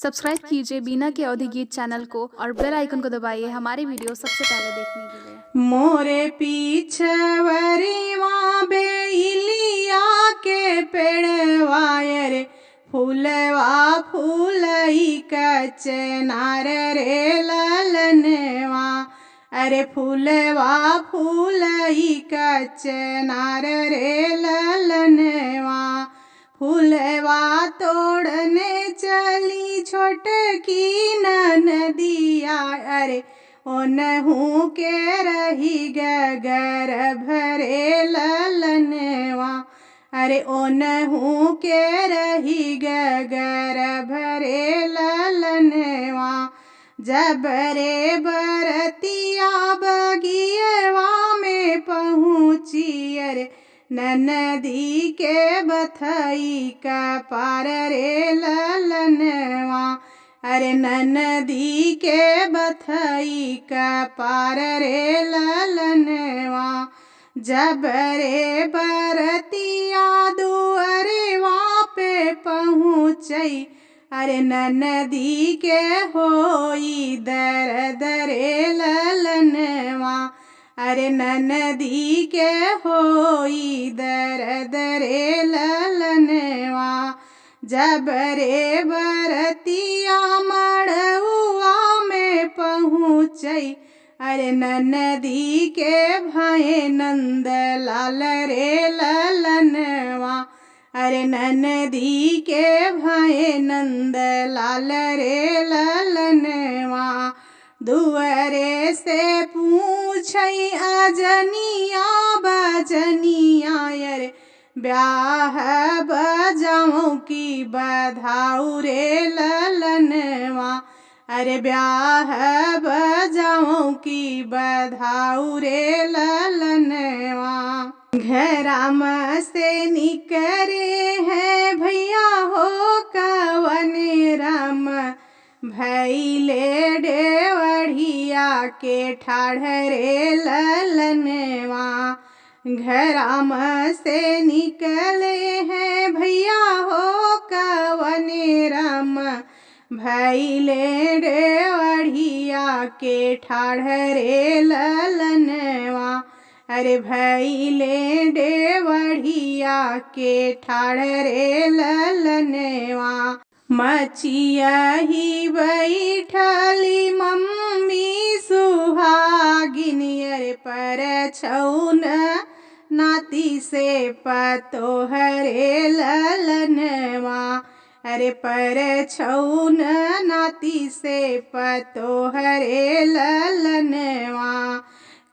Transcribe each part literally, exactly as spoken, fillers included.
सब्सक्राइब कीजिए बीना के अवधी गीत चैनल को और बेल आइकन को दबाइए हमारी वीडियो सबसे पहले देखने के लिए। मोरे पीछवरिवा बेइलिया के पेड़वा रे, फूलवा फूलई कचनार रे ललनवा। अरे फूलवा फूलई कचनार रे ललनवा। फूलवा तोड़ने चली छोटकी ननदिया, अरे ओनहू के रही ग-, गर्भ रे ललनवा। अरे ओनहू के रही ग-, गर्भ रे ललनवा। जब रे बरतिया बगियवा में पहुँची, अरे ननदी के बथई का पार रे ललनवा। अरे ननदी के बथई का पार रे ललनवा। जब रे बरतिया दुअरवा पे पहुँचई, अरे ननदी के होई दरद रे ललनवा। अरे ननदी के होई दरद रे ललनवा। जब रे बरतिया मड़उआ में पहुँचई, अरे ननदी के भए नंद लाल रे ललनवा। अरे ननदी के भए नंद लाल रे ललनवा। दुअरे से पूछई अजनिया बजनिया, अरे ब्याह बजाऊँ कि बधाऊ रे ललनवा। अरे ब्याह बजाऊँ कि बधाऊ रे ललनवा। घराम से निकरे हैं भइया हो कवन राम, भइले डेवढ़िया के ठाढ़ रे ललनवा। घराम से निकले हैं भइया हो कवन राम, भइले डेवढ़िया के ठाढ़ रे ललनवा। अरे भइले डेवढ़िया के ठाढ़ रे ललनवा। मचिया ही बैठली मम्मी सुहागिन, अरे परछउन नाती से पतोह रे ललनवा। अरे परछउन नाती से पतोह रे ललनवा।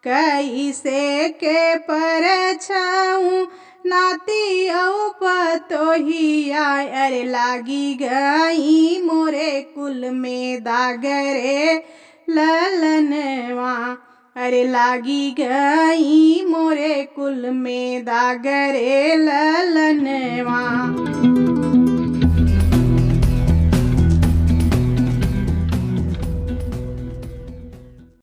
कइसे के परछउन नाती अउ पतोहिया, अरे लागी गई मोरे कुल में दाग रे ललनवा। अरे लागी गई मोरे कुल में दाग रे ललनवा।